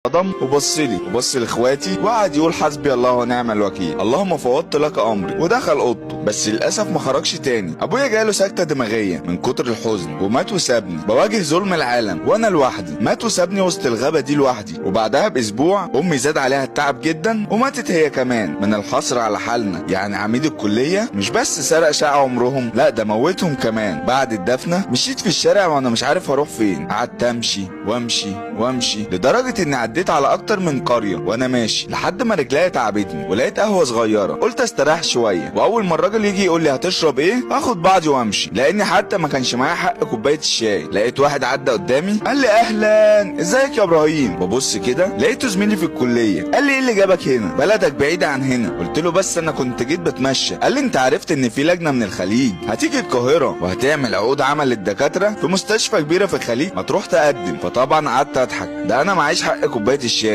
اتصدم وبص لي وبص لاخواتي وقعد يقول حسبي الله ونعم الوكيل، اللهم فوضت لك امري، ودخل اوضته. بس للاسف ما خرجش تاني. ابويا جاله سكته دماغية من كتر الحزن ومات وسابني بواجه ظلم العالم وانا لوحدي. مات وسابني وسط الغابة دي لوحدي. وبعدها باسبوع امي زاد عليها التعب جدا وماتت هي كمان من الحصر على حالنا. يعني عميد الكلية مش بس سرق شقه عمرهم، لا ده موتهم كمان. بعد الدفنه مشيت في الشارع وانا مش عارف اروح فين. قعدت امشي وامشي وامشي لدرجة اني عديت على اكتر من قرية وانا ماشي لحد ما رجليا تعبتني ولقيت قهوة صغيرة. قلت استريح شوية، واول ما الراجل يجي يقول لي هتشرب ايه اخد بعضي وامشي، لاني حتى ما كانش معايا حق كوباية الشاي. لقيت واحد عدى قدامي قال لي اهلا، ازيك يا ابراهيم؟ ببص كده لقيته زميلي في الكلية. قال لي ايه اللي جابك هنا؟ بلدك بعيدة عن هنا. قلت له بس انا كنت جيت بتمشى. قال لي انت عرفت ان في لجنة من الخليج هتيجي القاهرة وهتعمل عقود عمل للدكاتره في مستشفى كبيرة في الخليج، ما تروح تقدم. فطبعا قعدت اضحك، ده انا معيش حق كوباية الشاي.